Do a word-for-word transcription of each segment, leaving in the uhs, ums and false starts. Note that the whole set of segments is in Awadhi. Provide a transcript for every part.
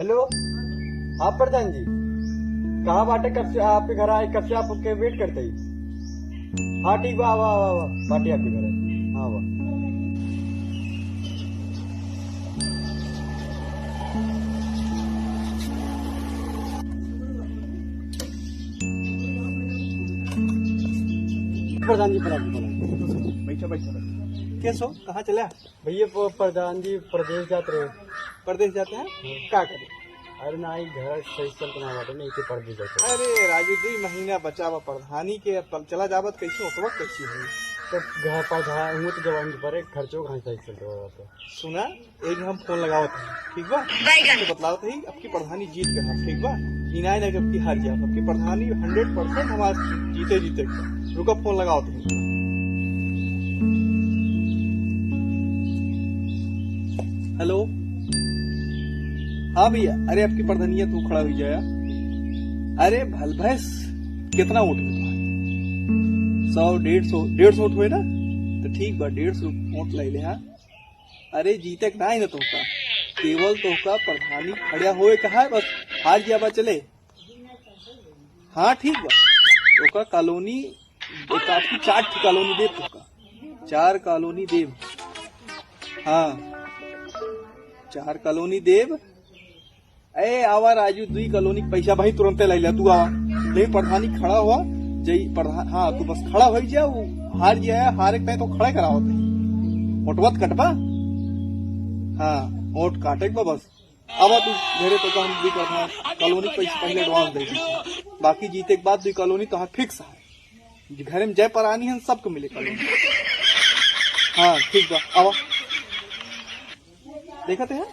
हेलो, हाँ प्रधान जी, कहाँ बाटे? कब से आपके घर आए, कब से आपके वेट करते ही। हाँ ठीक बा, आवा आवा आवा, पार्टी आपके घर है। हाँ, आवा। प्रधान जी, प्रणाम, प्रणाम। बैठा, बैठा, बैठा। कैसो, कहाँ चला? भैया, प-, प्रधान जी परदेश जात रहे। परदेश जाते हैं? हम्म। का करे? अरे ना, ई घर सही से चलत ना बाटे, नहीं तो परदेश जाते। अरे राजू, दुई महीना बचा बा प्रधानी के, अब चला जाबत कैसे, ओटवा कैसे होई? तो घर प्रधान, वो तो जवान पर है, खर्चो कहाँ सही से चलत बाटे। सुना, एक हम फोन लगावत हैं, ठीक बा? बैगन। तो बतलावत ही, अब की प्रधानी जीत गया, ठीक बा? ई नाई ना कि अब की हार गया, अब की प्रधानी हंड्रेड परसेंट हमार जीते जीते। रुका, फोन लगावत ही। हेलो, हाँ भैया, अरे अब की प्रधानिया तू खड़ा हुई जाया। अरे भल भैंस, कितना वोट हुए तुम्हारे? सौ, डेढ़ सौ, डेढ़ सौ वोट हुए ना? तो ठीक बा, डेढ़ सौ वोट ले ले, हाँ। अरे जीते के नाई ना तोहका, केवल तोहका प्रधानी खड़ा होए कहा है, बस हार गया बा, चले। हाँ ठीक बा, ओका कॉलोनी, एक आपकी चार ठो कॉलोनी देब तोहका, चार कॉलोनी देब। हाँ, चार कॉलोनी देब। ए आवा राजू, दुई कॉलोनी के पैसा भाई तुरंते ले ले, तू आवा। नहीं प्रधानी खड़ा हुआ, जई प्रधान, हाँ तू बस खड़ा हो जा, वो हार गया है, हारे के तो खड़े करावत है। ओटवत कटबा। हाँ, ओट काटे के बा बस। अब तू घरे तो हम दुई प्रधान कॉलोनी के पैसा पहले एडवांस दे दी, बाकी जीते के बाद दुई कॉलोनी तो फिक्स है। घरे में जय परानी है, सबको मिले कॉलोनी। हाँ ठीक बा, आवा। देखते हैं।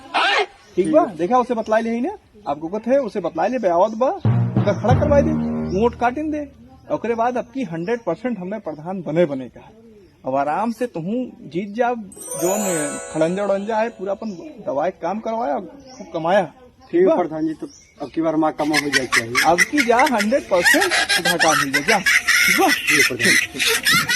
ठीक बा, देखा, उसे बतला ले ही ना, आपको कथे, उसे बतला ले, बयावत बा, ओका खड़ा करवाई दे, वोट काटिन दे। ओकरे बाद अब की हंड्रेड परसेंट हमें प्रधान बने, बने का है। अब आराम से तुहूँ जीत जा, जोन खड़ंजा उड़ंजा है, पूरा अपन दवाई काम करवाया, खूब कमाया। ठीक ठीक बा? प्रधान जी, तो अब की बार माँ कमा हो जाए चाहिए। अब की जा हंड्रेड परसेंट सुधा काम हो जाए, जा। ठीक बा? ठीक है प्रधान जी।